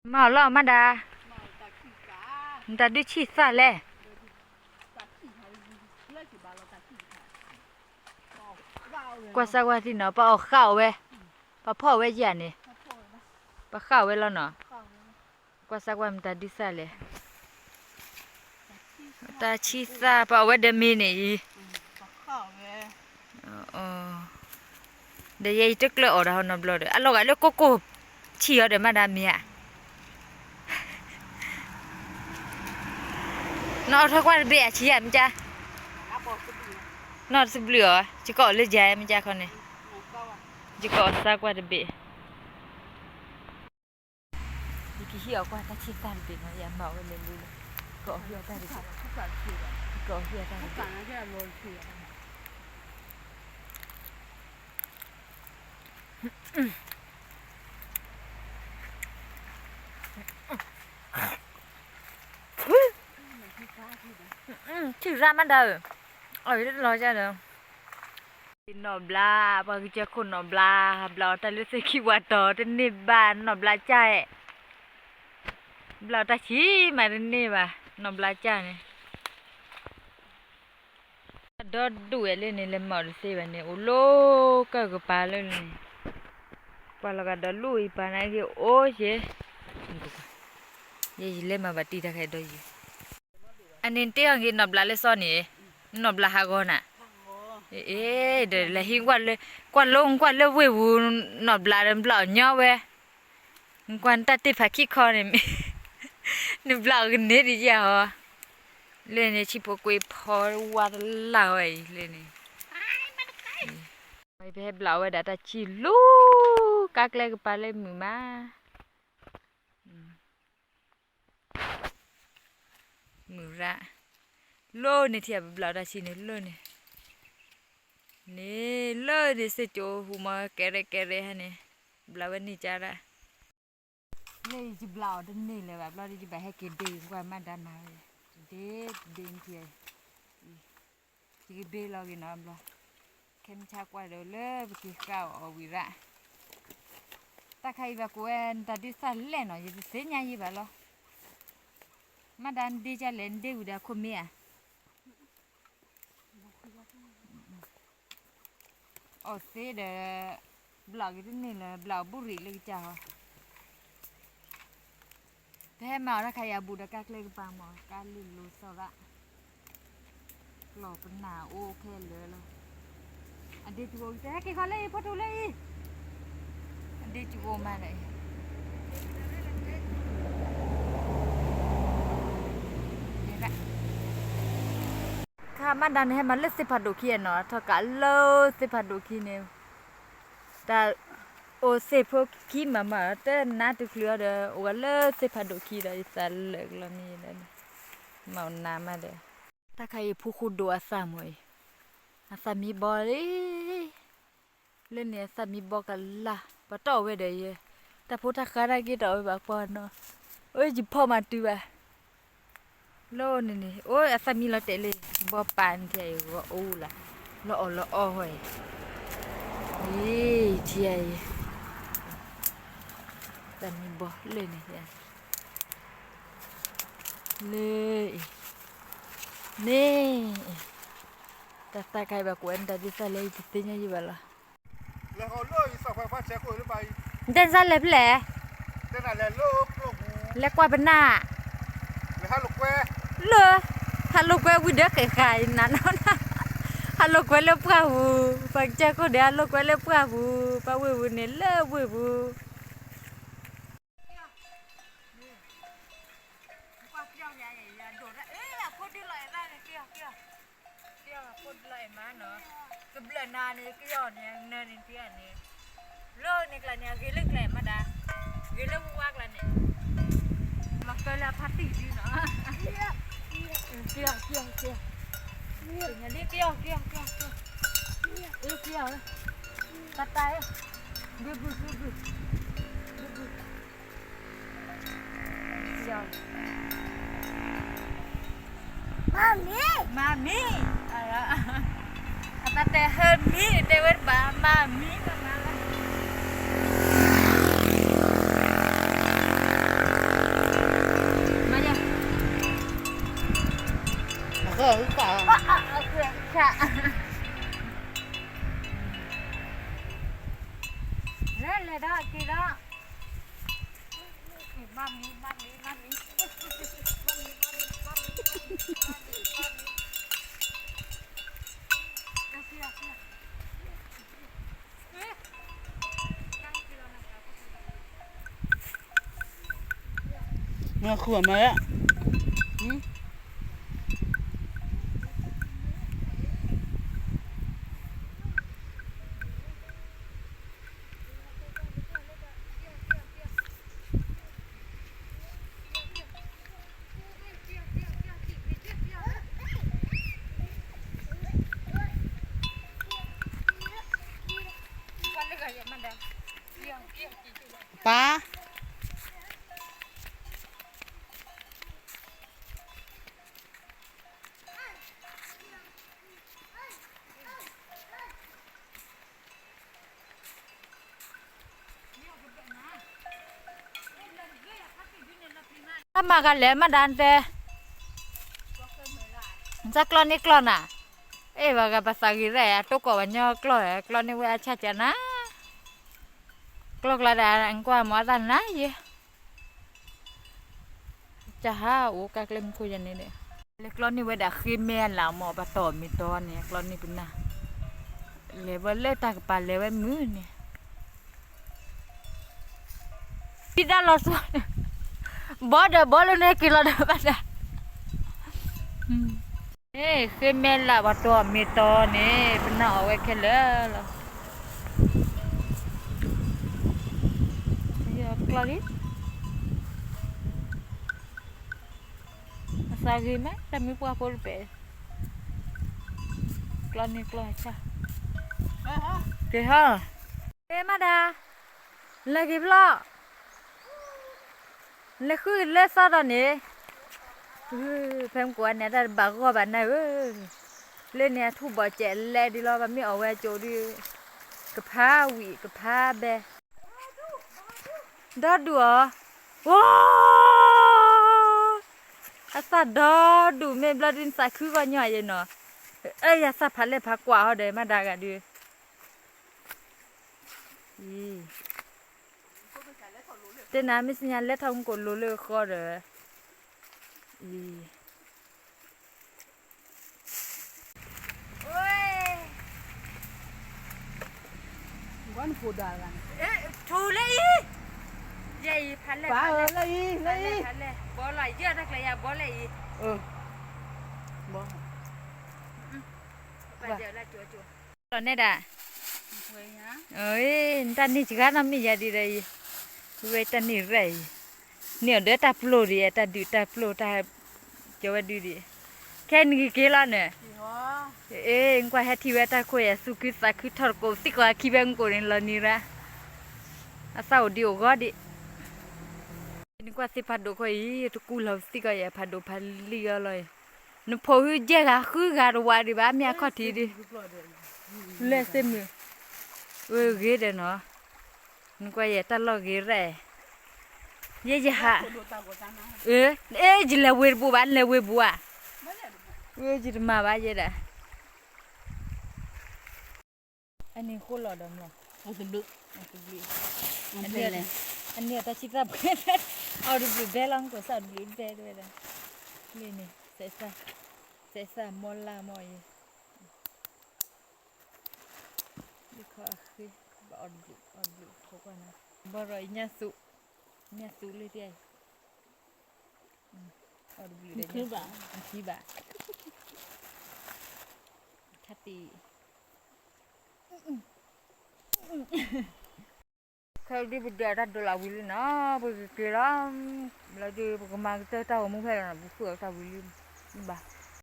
မၤအီၤလီၤမၤဒါ, နတၢ်ဒုးဆံၣ်သၣ်လဲၣ်. ကွၢ်စၢ်ကွၢ်ထံနီၤ, ပအီၣ်ဃာ်အီၤဝဲ, ပဖီၣ်အီၤဝဲယၤန့ၣ်, ပဃာ်အီၤဝဲလီၤနီၤ. ကွၢ်စၢ်ကွၢ်မတၤဒုးသၣ်လဲၣ်. တၢ်ဆံၣ်သၣ် ပအီၣ်ဝဲဒီးမ့ၤန့ၣ်အံၤ, ဒီးယဲယတကျၢၢ်အီၣ်တၢ်ဟီနီတဘျီဒီး အလီၤဂာ်လၢကိၢ်ကိၢ်ဆံၣ်အီၤဒီးမၤဒါမ့ၤဧါ. နအီၣ်ထီၣ်ကွၢ်တဘ့ၣ်အဆံးဧါမ့ၢ်ကၠါ, နအီၣ်တဘျုးအီၤ, ယကအီၣ်လၢယၤမ့ၢ်ကၠါခီန့ၣ်, ယကအီၣ်စၢ်ကွၢ်တဘ့ၣ်. ယကဟံးအီၣ်ကွၢ်တၢ်ဆံၣ်သၣ်တဘ့ၣ်နီၤ, ယမၤဝဲလဲၤလံလီၤ. ကအီၣ်ဟံးအီၣ်တၢ်တဘ့ၣ်, ယကအီၣ်ဟံးအီၣ်တၢ်တဘ့ၣ်. ဆံၣ်ရၣ်မးဒၣ်ဧၢ, အီၣ်ယတလီၤကဒီး. နီၢ်ဘျါ, ပှၤကစၢၢ်ခိၣ်နီၢ်ဘျါ, ဘျါအီၣ်တၢ်လၢသ့ၣ်ခံဝါတီၤတန့ၢ်ဘၣ်, နီၢ်ဘျါကၢ်ဧဲ, ဘျါအီၣ်တၢ်ဆံးမးတန့ၢ်ဘၣ်, နီၢ်ဘျါကၢ်န့ၣ် ဒီဒူၣ်ဝဲလၢန့ၣ် လဲၤမၤအီၤတသ့ဘၣ်န့ၣ် အိၣ်လၢကၢၢ်ကပၤလၢန့ၣ်, ကွၢ်လီၤကဒီးလူၢ်အံၤပာ်နာ်က့ၤအိၣ်ယဲ, ယဲယလဲၤမၤဘၣ်တံၢ်တၢ်ခဲဒီးယံၤ, အန့ၣ်တ့အီၣ်က့ၤနီၢ်ဘျါလၢစီန့ၣ်, နီၢ်ဘျါဟးဂီၤနၤ, အ့ ဒီးလဲၤဟံးကွၢ်လၢ, ကွၢ်လၢ, ကွၢ်လၢဝ့ၢ်ပူၤ, နီၢ်ဘျါဒီးဘျါအီၣ်ညီဝဲ, နကွၢ်နတၢ်တ့ၢ်ဖးခံခီန့ၣ်, နဘျါအီၣ်ကန့ၢ်ဒ်ယဲဟီ, လၢန့ၣ် ဆံၣ်ဖိကွ့ဖီဝါတလၢ်ဝဲအံၤလၢန့ၣ်, ပဟဲဘျါအီၣ်ဝဲဒၣ်တၢ်ဆံၣ်လူၤ, ကါကျဲကပၤလၢမုာ်မး, မုာ်ရၣ်, လၢန့ၣ်ထံၣ်ပဘျါအီၣ်တၢ်ဆံၣ်န့ၣ်လၢန့ၣ်, န့ၣ်လၢန့ၣ်စ့ၢ်ကီးဟူးမီကဲရဲၣ်ကဲရဲၣ်ဟဲန့ၣ်, ဘျါဝဲန့ၢ်ကၢ်ရၣ် လၢယဘျါအီၤတန့ၢ်လၢၤဘၣ် ဘျီဒီးယဘၣ်ဟဲက့ၤဒ့ကွၢ်မးဒါမၤဝဲ, ဒ့ဒ့ထံၣ်, ယကဘ့လီၤက့ၤနီၤဘျီ, ခဲမုၢ်ဆါကွၢ်ဒီးလၢပက့ၤဃၣ်အီၣ်ဝံၤရၣ်, တၢ်ခါအံၤဘၣ်ကိးဝဲနတၢ်ဒုးသၣ်လဲၣ်နီၤ ယတသ့ၣ်ညါယံၤဘၣ်လီၤ, မးဒါနဒ့ကၢ်လဲၣ် နဒ့ဝံၤဒီးအခိၣ်မ့ၢ်ဧါ အီၣ်သ့ဒီး, ဘျါက့ၤတန့ၢ်လၢၤ ဘျါအီၤဘူၣ်ရံၣ်လၢကစၢ်ဟီ, ပဟဲမၤအီၤတၢ်ခါအံၤအဘူးဒီးကါကျဲကပၤမး ကါလံၢ်လိၤသီၣ်ရၣ်, ကျီၢ်ပနၢ်အိၣ်ခဲလၢာ်လီၤ, အဒ့ကၠူအိၣ်တဟဲက့ၤခီလၢအံၤ ဖိတူၢ်လၢအံၤ, အဒ့ကၠူအိၣ်မးဒီး ခါမးဒါန့ၣ် ဟဲမၤလၢသ့ၣ်ဖးဒိၣ်ခံနီၤ ထီၣ်ကးလၢသ့ၣ်ဖးဒိၣ်ခံန့ၣ်, တၢ်အိၣ်သ့ၣ်ဖိခံမးမး တနါတချုးအီၤဒီး အိၣ်ဝဲလၢသ့ၣ်ဖးဒိၣ်ခံဒီး ယသးလၢာ်ကလီၤမံၤဒီး, မၤအီၣ်နၤမးဒီး, တၢ်ခါအံၤဖိဃိဒိၣ်အသၣ်မးအံၤ, အသၣ်မံဘီလံ လၢန့ၣ်အသၣ်မံဘီကလၢ် ပှၤတီၢ်ဝဲဒီးယဲ, တၢ်ဖိတၢ်ဃါတၢ်ဂ့ၤတီၢ်ဝဲဘၣ်ကွၢ်နီၤ, အိၣ်ယဖီၣ်မၤတုၤဘၣ်, လၢန့ၣ်န့ၣ် အိၣ်အသၣ်မံလီၤတဲာ်လံ, ဘီပာ်နထံၣ်အံၤဂီၤအိၣ်လၢ, လီၤအီၣ်လီၤအီၣ်ဝဲအံၤ, အံၤထံၣ်အံၤ, သၣ်မံဘီလၢန့ၣ် လၢအံၤ, န့ၣ်အံၤ, တၢ်သၣ်ခါအံၤဘၣ်ကွၢ်နတၢ်ဒုးသၣ်လဲၣ် ယတသ့ၣ်ညါယံၤဘၣ်လီၤ, နတဲနစၢ်လဲၤဖဲလဲၣ်, လဲၤကွၢ်ပနၢ်, လၢ, ဟးလိာ်ကွဲဝံၤဒီးဃဲၤဃာ်အံၤနၤနီၤ, ဟးလိာ်ကွဲလၢပှၢ်ပူၤ, ပှၤကစၢၢ်ခိၣ်ဒီး ဟးလိာ်ကွဲလၢပှၢ်ပူၤ, ပှၤဝ့ၢ်ပူၤန့ၣ်လၢဝ့ၢ်ပူၤ ကဘျၢၣ်နၤန့ၣ် ကယီၢ်န့ၣ် နၢၤန့ၣ်တံၢ်န့ၣ်, လၢန့ၣ်ကျါန့ၣ် အဂ့ၤလၢကျဲမးဒၣ်, ဂ့ၤလၢဝါကျါန့ၣ်, မၤကၢလၢအဖါတံၢ်ဒုနီၤ, ကယီၢ်, ကယီၢ်, ကယီၢ်, ကယီၢ်, ကယီၢ်, တၢ်တၢ်, ဘုဘု, ဘုဘု, ဘုဘု မၤမံ, မၤမံ, အတၢ်တဲဟၢမံ တဲဝဲတဘၣ် မၤမံ မၤမၤလၢ မၤမံ, လဲၤလဲၤဒီးက့ၤဒီး မၤမံၤ မၤမံၤ မၤမံၤ မၤမံၤ မၤမံၤ မၤမံၤ မၤမံၤ မၤဃုာ်မၤလဲၣ်. ပၢ် တၢ်မၤဂၤလဲၣ်မးဒၣ်တဲ, တၢ်ကျီန့ၢ်ကျီနၤ, အဲၣ်ဘၣ်ဂၤပသးဂ့ၤရဲၣ် အတိၢ်ကိးပှၤညီကျီ, ကျီန့ၢ်ဝဲအဆၣ်ကနၤ, ကျီကျါဒၣ်ကွၢ်မၤအသးနၤယဲ ကဟးအိၣ်ကါကျဲမူခိၣ်ယၤန့ၣ်ဒီး, လဲၤကျီန့ၢ်ဝဲဒၣ်ဃ့မဲလၢမ့ၢ်ပတီၢ်မ့ၢ်တီန့ၣ် ကျီန့ၢ်ပနၢ်, လဲၤဝဲလၢတၢ်ကပၤလဲၤဝဲမုာ်န့ၣ်, ဖံတၢ်လီၤဆီ, ဘီဒီးဘီလၢန့ၣ်က့ၤလီၤဒီးဘၣ်ဒၣ်, ဃ့မဲလၢပတီၢ်မ့ၢ်တီန့ၣ် ပနၢ်အီၣ်ဝဲခဲလၢာ်လီၤ. ကျီလံ, အသးဂ့ၤမး တၢ်မုၢ်ပှၢ်ဖိတပဲာ်, ကျီန့ၢ်ကျီဆၣ်, က့ၤဟီ, က့ၤမးဒၣ်, လဲၤက့ၤဖျီၣ် လဲၤဃုလၢသီဒီးန့ၣ်, ဖဲမကိးန့ၣ် တၢ်တဘၣ်ဂီၢ်ဘၣ်နၤဧၢ, လၢန့ၣ်အထူၣ်ဘီၣ်စဲးလဲၤဒ်လီၤ ပမ့ၢ်အီၣ်ဝဲအကၠိဒုး, ကဖးဝံၣ်ကဖးဘဲ, ဒီဒူၣ်အီၤ, အိ, အသၣ်ဒီဒူၣ်မ့ၢ်ဘျီဒုးနသးခုဂီၢ်ညီယဲနီၤ, အယသၣ်ဖးလဲၢ်ဖးကွၢ်ဟီဒီးမးဒၣ်ဂၤဒုး အံၤ, တဲနၤမ့ၢ်စညါလဲၤထီၣ်မူကိၣ်လိၤလၢဃီဒီး, အံၤ, ထူလၢအံၤ, ယဲအံၤဖးလဲၢ်, ဖးလဲၢ်, ဘီလီၤ ယဲၢ်တၢ်ကျဲၤယၤဘီလၢအံၤ, ဘီ, လီၤနဲဒၣ်, တၢ်န့ၢ်စှၤနီတမ့ၢ်ယၤဒ်ဒီးအံၤ, ဝဲတၢ်န့ၢ်ရဲၣ်အံၤ, န့ၢ်အီၤဒီးတၢ်ပျိၢ်ဒံး တၢ်ဒုးတၢ်ပျိၢ်တၢ်, ကၠီဝဲဒုးဒံး, ခဲနက့ၤက့ၤလီၤန့ၣ်, အ့ နကွၢ်ဟဲထံၣ်ဝဲတၢ်ခိၣ်ယၤ သူၣ်ခုသးခုထီၣ်တကိးသံၣ်ကီးခံဖဲမူကိၣ်န့ၣ်လီၤနံၤရၣ်, အသၣ်အိၣ်ဒံးအိၣ်ဂီၢ်ဒံး နကွၢ်သ့ၣ်ဖးဒိၣ်ခိၣ်အံၤ တကူလီၤသံၣ်ကီးယဲ ဖးဒိၣ်ဖးလံၣ်အီၤလီၤအံၤ, နဖိးဟုယဲၢ်ဂၤဃုဂၤတဝးဒံးဘၣ် မ့ၢ်အခီၣ်ထံးဒံး, လဲၤသ့ၣ်မုာ်, ဝဲဂ့ၤဒီးနီၤ, နကွၢ်ယဲတၢ်လီၢ်ဂ့ၤရဲၣ်, ယဲယဟး, အ့ ယလဲၤဝ့ၤတဘူးဘၣ် နလဲၤဝ့ၤဘူးဧါ, ယတမၤဘၣ်ယဲဒၣ် အန့ၣ်ဃိလီၤဒီးမး, အန့ၣ်တၢ်ဆံသၣ်ပှဲၤ, အီၤတဘျုးဘဲလီၤ မ့ၢ်ကီးစၢ်တဘျုးဘဲတဝဲဒၣ်, လၢန့ၣ်, စဲးသၣ်မီၢ်လၢ်မီၢ်အံၤ, လၢခီအဃ့, ဘၣ်အီၤတဘျုး, အီၤတဘျုး, ဘီရီၤအံၤညၣ်သူ, ညၣ်သူလၢတၢ်အံၤ, အီၤတဘျုး, နထံၣ်ဘၣ်, ထါတံၢ် ခဲဒုးပဒဲးတၢ်ဒိးလၢဝံၤလံနီၤ ပကက့ၤလီၤ, လၢဒုးပကမၤကတၢၢ်တၢ်ဂီၤမူဖဲလီၤနီၤ ပဃုအီၤတၢ်ဝံၤလံ, ဘၣ်